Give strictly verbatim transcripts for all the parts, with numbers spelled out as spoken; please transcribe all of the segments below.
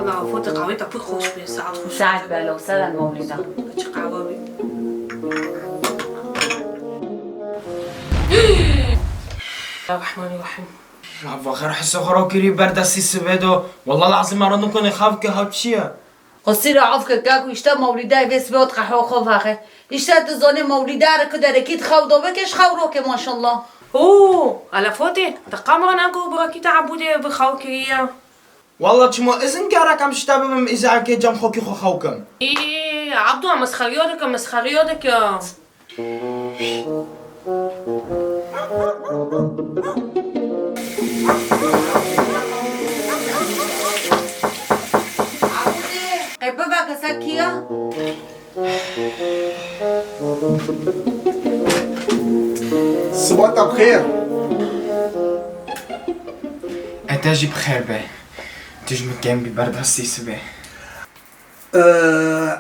Wala Fotê, qehwê te pir xweş be, saet xweş. Saet be, lo, seren Mewlîda. Çi qehwe be. Bismillahirrahmanirrahim. Hava xêr, hisa xwe rakirî ber destî sibê do. Wala lazim me re nikone xev ke hev çi ye? Xwesî re af ke, kak, û îşte Mewlîda vê sibê ot qehwe xwe vexe. Îşte tu zanî Mewlîda re ku derekî di xew do bike, ji xew roke maşallah. Oo, ala Fotê, te qamran anku birakî te Ebûdê bi xew kiriye. Wala çima izin gerek em ji te bibim, îzehekê cem xwekî xwe xew kim. Ê, Ebdo, em mesxeriya dikim, mesxeriya dikim. Ebûdê, qey bibe kesa kî ya? Siba te bi xêr. E te jî bi xêr be. Tu ji min kêm bî ber destî sibê. Ee,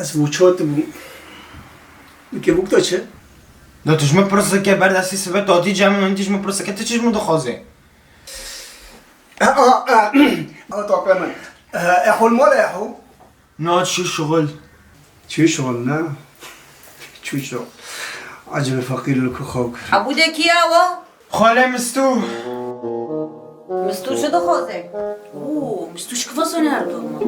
ez wû çot bûm. Wike bûk to çi? Do tu ji min pirsike ber destî sibê, tu hatî cem min, tu ji min pirsike, tu çi ji min dixwazî? E, a, e, a, tape min. E, e, hol mal e, ho? Na, çi şixul? Çi şixul ne? Çi şixul? Acaba feqîr li ku xew kir? Ebûdê kî ya wa? Xalê Mistû. Mistû çi dixwaze? Oo, Mistû şikva soner durma.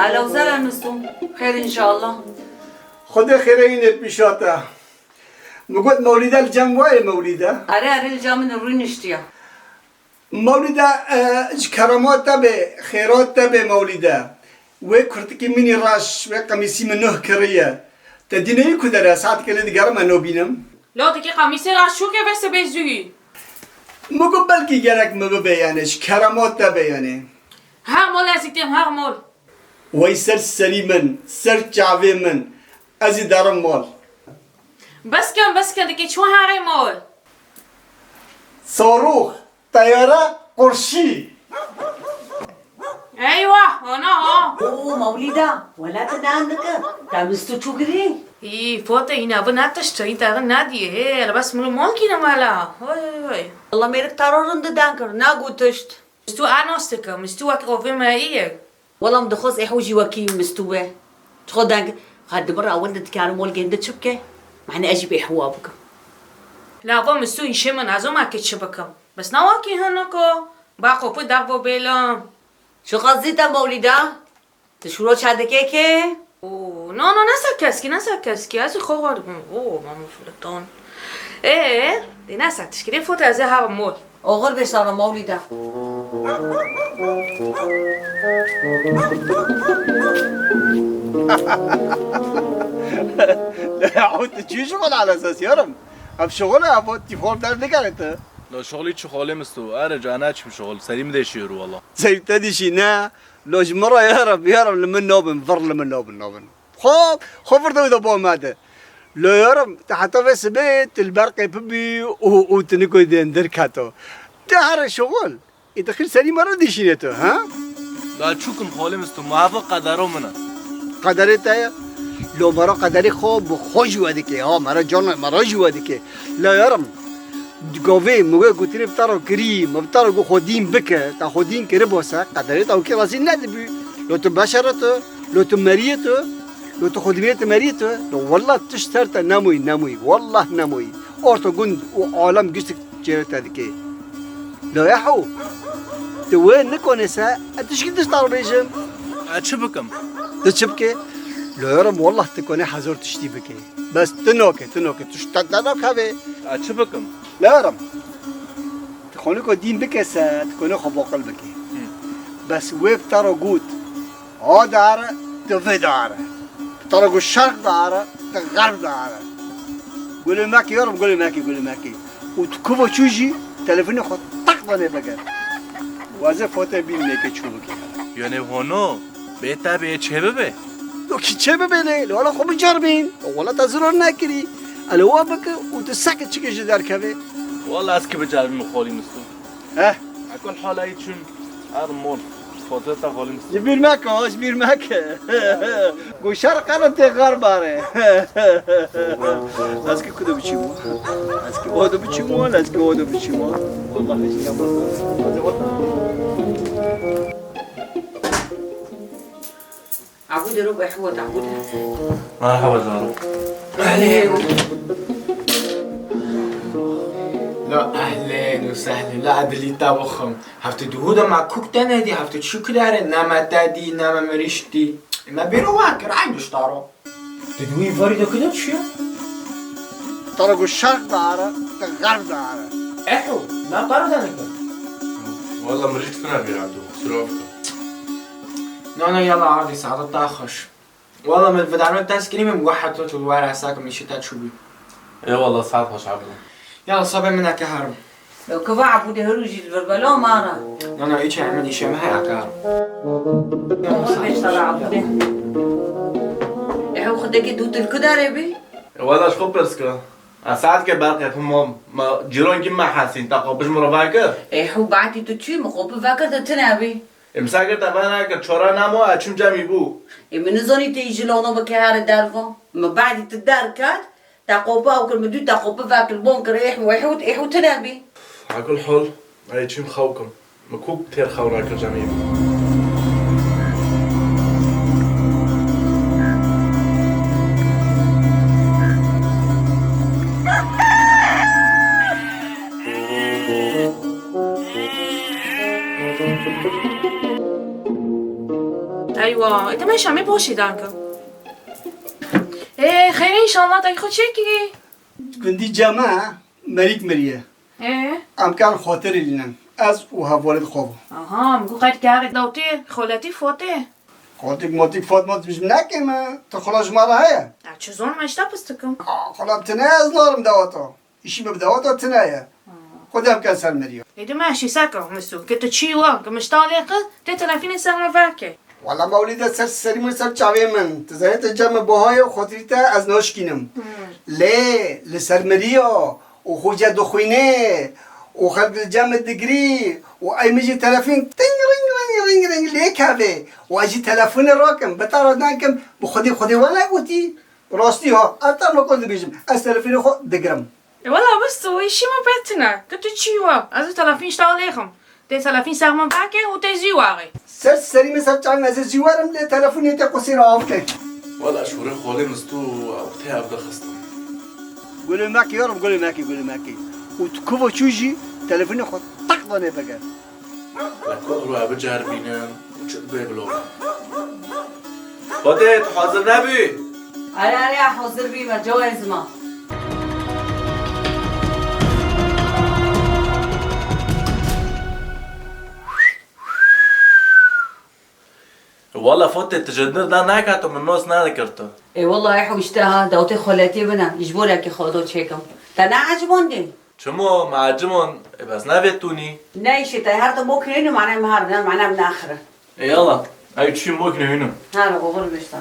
Alo, seren Mistû. Xêr inşallah. Xwedê xêreyî nêt bişata. Min got Mewlîde li cem wayê Mewlîde? Erê, erê, li cem min rûniştiye. Mewlîde, e, ji kerema te bê, xêra te bê Mewlîde. Wê kurtikî min î reş, wê qemîsî min nuh kiriye. Te dîneyî ku dere, saeteke lê digerim, ez nobînim. Lo dikî qemîsê reş çûke vê sibê zûyî. Min got belkî gerek min bibe yani, ji kerema te be yani. Her mol ez ê têm, her mol. Wey ser serî min, ser çavê min, ez ê derim mol. Bes kin, bes kin, dikê çû herê mol. Sarûx. Teyare qurşî. Eywa, ana ha. Oo, Mewlîda, wela tu nan dike. Te Mistû çû kirî? Î, Fote, îna bi ne tişt, î te nadiyê. Hê, hele bes min û mol kîne mala. Oy, oy, oy. Wela mêrik te ro rind dan kir, nagot tişt. Mistû anos dike, Mistû wek ovê me î ye. Wela min dixwest ê hû jî wekî Mistû be. Çiqo deng, ha di min re ewil de dikarim wol gênde çi bike? Mehne ez jî bê hewa bikim. Lava Mistû îşê min ez û me ke çi bikim. Bes ne wekî hiniko, ba qopî derbo bêlim. Çiqas zî te Mewlîda? Tu şûro çadikê ke? Oo, no, no, ne ser keskî, ne ser keskî. Ez ê xwe xwe dikim. Oo, mamû filiton. Ê, dê ne ser tişkî, dê Fote ez ê herim mol. Oxir bê sara Mewlîda. Ya, tu çi şixul ala esas yarim? Ev şixul e, ev tî xol derdikare tu. La şixulî çi xolê Mistû? Ere ca ne çim şixul. Serî min dêşiyor wala. Serî te dişî ne? Lo ji min re yarim, yarim li min nabin, vir li min nabin, nabin. Xo, xo vir de wê de bo me de. Lo yarim, te heta vê sibê tu li ber qêpî bî û, û tu niko dên derketo. Te here şixul. Ê dixîr serî me re dişîne tu, ha? La çûkim xolê Mistû, mava qedero min e. Qederê te ye? Lo me re qederê xo bi xo jî we dike, ha, me re can me re jî we dike. La yarim, gavê min wê gotinê bi te re kirî, min bi te re got xwe dîn bike, te xwe dîn kiribo se, qederê te wekî rastî nedibû. Lo tu beşer e tu, lo tu meriyê tu, lo tu xwedîbiyê tu meriyê tu. Lo wallah tişt ser te nemoyî, nemoyî. Wallah nemoyî. Orta gund û alem giştik çêre te dike. Lo ya hew, tu wê nikone se, ez tişkî diş te re bêjim. Ez çi bikim? Tu çi bike? Lo yarim, wallah tu kone hezar tiştî bike. Bes tu noke, tu noke, tu ji te, te nakeve. Ez çi bikim? Lerim. Tu xwe niko dîn bike se, tu kone xwe boqil bike. Hı. Bes wê bi te re got, a dare, tu vê dare. Bi te re got şerq dare, tu xerb dare. Gulê mekî yarim, gulê mekî, gulê mekî. Û tu kuvo çû jî, telefonê xwe tak danê bigir. Wazê fote bîn nêke çû bike. Yone hono. Bê te bê çê bibe? Wekî çê bibe lê, li wala xwe biceribîn. Wala te zirar nekirî. Ele wa bike û tu seke çike ji derkevê. Wala ez ki biceribîm xolî Mistû. Heh. Ekol halayî çûn. Er mol. Fotoğrafta xolî Mistû. Ji bîr meke, ha, ji bîr meke. Goşar qere tê xar bare. Ez ki kudo biçîm. Ez ki odo biçîm, ez ki odo biçîm. Wallahi jî yapamam. Hadi otur. Merhaba zaro. Ehlên. La ehlên û sehlên, la dilî te bixim. Hevdî duhû de me kûk te nedî, hevdî çi kidare, ne me te dî, ne me mirîşk dî. Me bêro we kir, eyn diştaro. Tu di wî varî de kide çi ya? Te re got şerq diare, te xerb diare. Eho, na qara de neke. Walla mirîşk tune bîra tu, xusura bikim. Na, na, yala ardî, saetet te xweş. Walla min vidarmen test kirî, min got heta tu li were hesa kim îşî te çûbî. Ê walla, saet xweş Ebdû. Yala sabê min eke herim. Ew kiva Ebûdê, her rojî li vir bela mara. Na, na, îçe min îşe min heye eke herim. Qul beş sala Ebûdê. Ew xwedekê tu til ku darê bî? Ê walla ji xwe pirs ke. Ez saetke berqê xwe mam. Ma cîrankî me hesîn, te qapij min re vekir? Ê hû baetî tu çûyî, min qapij vekir, te tune bî. Ê, min sekir te venekir, çare nemo, ez çûm cemî bû. Ê, min nizanî tê ji lano bike here derva. Min badî tu derket, te qopa ew kir, min dû te qopa vekir, bon kir, êh, wêh û, êh û tune bî. Ekul hol, ez çûm xew kim. Min kûk têr xew nekir cemî bû. Eywa, ê, te me şamê boşî dankim. Ê, xêr e înşallah, dayî xwe çêkî. Gundî Ceme, Merîk miriye. Ê? Em kan xatirê lînin. Ez û hevalê xwe bû. Aha, min got qet karê dawtê, xoletî fotê. Xaltîk maltîk Fatma tu ji min neke me, tu xula ji me re heye? Ya çi zon me işte pistikim. Aa, xula tine ez narim dawata. Îşî min bi dawata tine ye. Xwedê em ken ser meriya. Êdî me şî seka Mistu, ke tu çî wa, ke min ji ta lê qil, tê telefînê ser min veke. Wala mewlîde ser serî min ser çavê min. Tu zanî tu cem min buha ye û xatirî te ez naşkînim. Lê li ser meriya û xoce dixwîne û xelk li cem min digirî û ey min jî telefîn ting ring ring ring ring lê keve û ez jî telefonê rakim, bi te re nakim, bi xwedê xwedê we negotî. Rastî ha, ez te nako dibêjim, ez telefonê xwe digirim. E, wela Misto, îşî min pê tune. Ke tu çî wa, ez û telefîn ji te lêxim. Tê telefîn ser min veke û tê zî warê. Ser serî min ser çavê min, ez ê zî werim, lê telefonê tê qusî re avke. Wela şûrê xolê Misto ew tê ev dixistin. Gulê mekî yarim, gulê mekî, gulê mekî. Û tu kuvo çû jî telefonê xwe tak danê bige. Wek ku ew ê biceribînin û çi dibe bila. Xwedê, tu hazir nebî? Erê, erê, hazir bîme, cawê zima. Wala Fotê, tu ji hundir de neke, tu min nas nedikir tu. Ê wala, ê hewişte ha, dawtê xweletê bine, ji bo lekê xwe do çêkim. Te neecibandî? Çimo, me ecimon, ê bes nevê tûnî. Ne îşê te, her tu mokine hînî, mane me her ne, mane me nexire. Ê yala, ew çî mokine hînî. Her oxir bişta.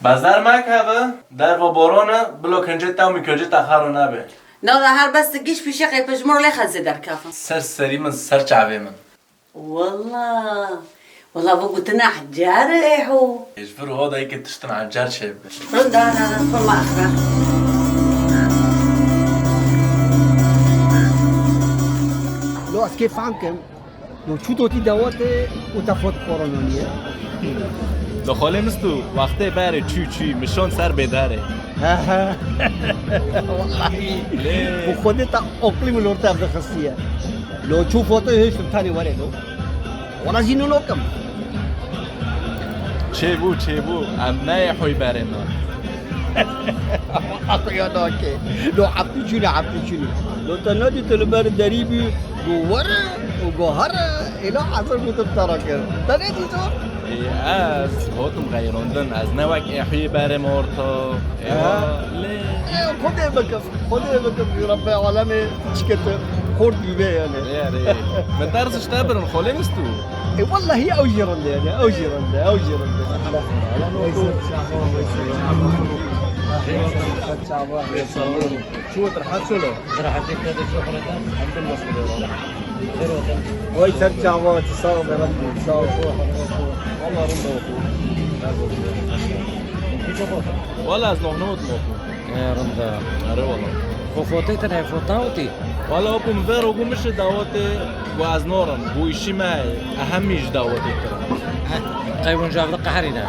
Bezer mekeve, derva borane, bilo kincê te û min kincê te xero nebe. Na, na, her bes tu giş pîşe qey pijmor lê xezê derkefin. Ser serî min, ser çavê min. Wela, wela, bu gotine ecer e ho. Ji vir ho dayikê tiştin ecer çêbe. Rinda, na, na, xurma axra. Lo ez kê fam kim. Lo çû dotî dawatê û tefot koronanî ye. Lo xolê Misto, wextê berê çû çû, mişon ser bêderê. He, he. Wellahî. Lê. Bu xwedê te oklî min orte ev dixistiye. Lo çû fotoyê hiştim tenê were lo. Wala zî nûno kim. Çêbû, çêbû. Em neyê hoy berê me. Aqliya nake. Lo heftî çûnî, heftî çûnî. Lo te nedî tu li ber derî bî, go were û go here, êla hezir gotin te re kir. Te nedî zor? Ê, ez hotim xeyrandin. Ez ne wek ê hoyê berê me orta. Ê, ha. Lê. Ê, Xwedê bikim. Xwedê bikim, Rebbê alemê çike tu xort bîbe yani. Rê, rê. Min ders işte birin, xolê Misto. E, wallahî ew jî rinde yani, ew jî rinde, ew jî rinde. Çû rehat şöyle. Rehat şöyle. Vay ser çava, sağ ol, Rebbî, sağ ol. Valla rinde olsun. Wala ez nohne otum oku. E, rinde. Erê wala. Xwe fotê te ne, fot navitî? Wala, opû min vê rogû min ji dawetê û ez norim. Bû îşî me heye. Ehemî ji dawetê kira. Qey hûn ji hev de qeherîne?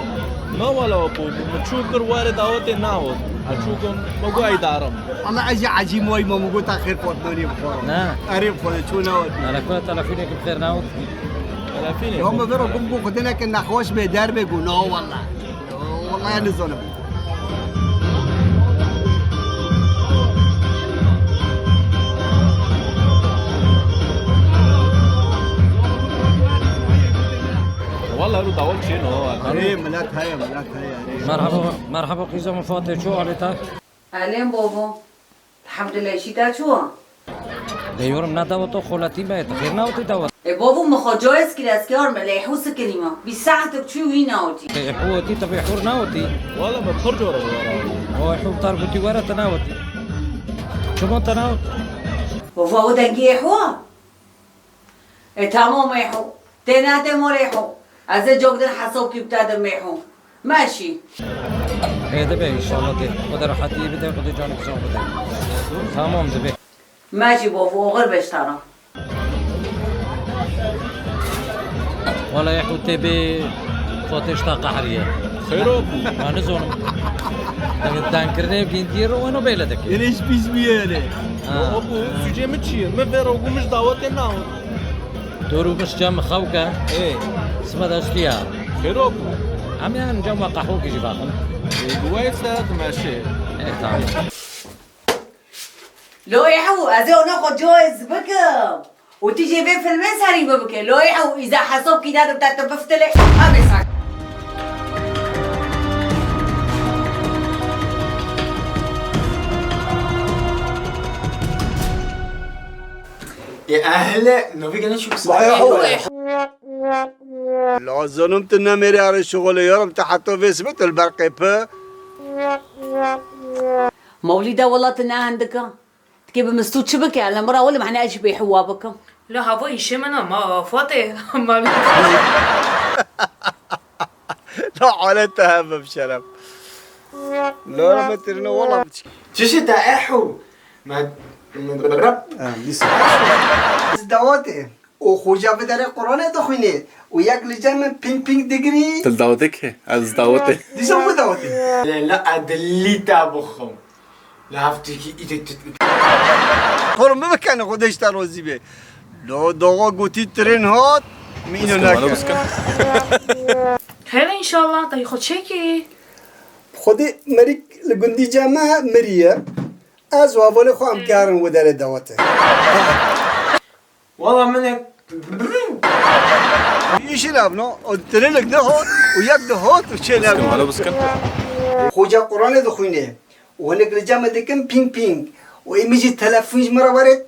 Na wala, opû min çû kir warê dawetê nahot. Ez çû got, me got ey darim. Ama ez jî ecîm wayî, me min got ta xêr fot nonî bixwarim. Na. Erê bixwe çû newt. Telefon, telefonekî bi xêr newt. Telefînê. Ya me vê rogû min got xwedê neke nexweş bê derbê got. Na wala. Wala ya nizanim. Wala ru dawal çêno. Erê, milet heye, milet heye, erê. Merhaba, merhaba qîza min Fatê, ço halê te? Elên bobo. Hemdillah, şî te çû? Lê yorum ne dawet o xoletî me, tu xêr newtî dawet. E bavo, min xwe cayez kir, ez kar me, lê hû sikinî me. Bîst saetek çû wî newtî. Ê hû wetî, tu bê hûr newtî. Wala me pir cor e wara. O hû tar gotî were, tu newtî. Çima tu newt? Bavo, o dengê hû? E tamam ê hû. Tê ne tê mor ê hû. Ez ê cok din hesab kî bite dim ê hû. Meşî. Ê dibe înşallah dê. Xwedê rehetiyê bide, Xwedê canê kizan bide. Tamam dibe. Meşî bavo, oxir beştara. Wala ê hû tê bê Fatê ji te qehriye. Xêro bû. Ma nizonim. Dengkirinê gîndiyê ro weno bêle dike. Êrê ji pîs bûye êrê. Ha. O bû, sucê min çi ye? Min vê rogû min ji dawetê newt. Dorû min ji cem xew ke. Ê. Sima destî ya. Xêro bû. Em yan cem we qehwekî jî baxin. Ê, bi wê se dimeşê. Ê, tamam. Lo ê hû, ez ê ona xwe cayez bikim. Û tu jê vê filmê serî bibike. Lo ê hû, îza hesab kî nedim te tu biftilê. Em ê ser. Ê ehle, novî gene çû kisa. Vay, vay. Lazanim tu nemêrî arê şixulê yarim, tu heta vê sibê tu li ber qêpi. Mewlîda wela tu ne hindik a. Tikê bi mistû çi bike? Li min re wele mehne ez jî bê hiwa bikim. La hava îşê min a, ma Fatê, ma La halet te hebe bi şeref. La me tirine wala. Çi ji te ehu? Me, me rep. Ha, dîsa. Ez dawetê. Û xoca bi derê Quranê dixwînê û yek li cem min ping ping digirî. Tu li dawetê kî? Ez li dawetê. Dîsa bi dawetê. Lê la edilî te bixwim. Li hevdûkî îdê tu. Qur min bikene, Xwedê ji te rozî be. Lo dowa gotî tirên hat, min îno neke. Xêr înşallah, dayî xwe çêkî. Xwedê merîk li gundî cem me miriye. Ez û hevalê xwe em gerin wê derê dawetê. Wala min ek. Îşî navno, o tirilik de hot û yek de hot û çê navno. Biskin, alo biskin. Xoca Quranê dixwîne û hinek li cem me dikin ping ping û ê min jî telefon ji min re were.